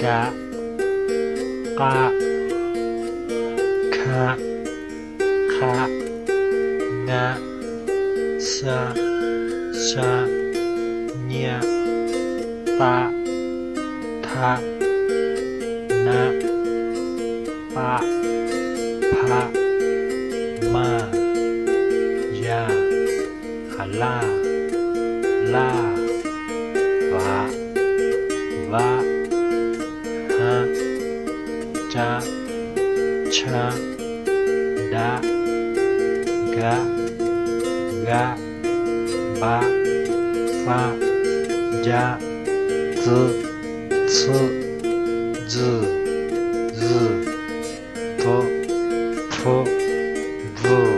Yaꞈ, k'aˆ, hkanˇ, hk'aˆ, ngaˆ, shaˆ, shaˆ, nyaˆ, taˆ, htaˆ, naˆ, paˆ, hpaˆ, maˇ, yaˇ, laˇ, laˇ, vaꞈ, vaˆ, haˆ, caˆ, chaˆ, daˆ, gaˆ, g'aˆ, baˆ, faˆ, jaˆ, tcuhˆ, tsuhˆ, tzuhˇ, zuhˬ, tuˆ, hpfuhˆ, bvuhˇ.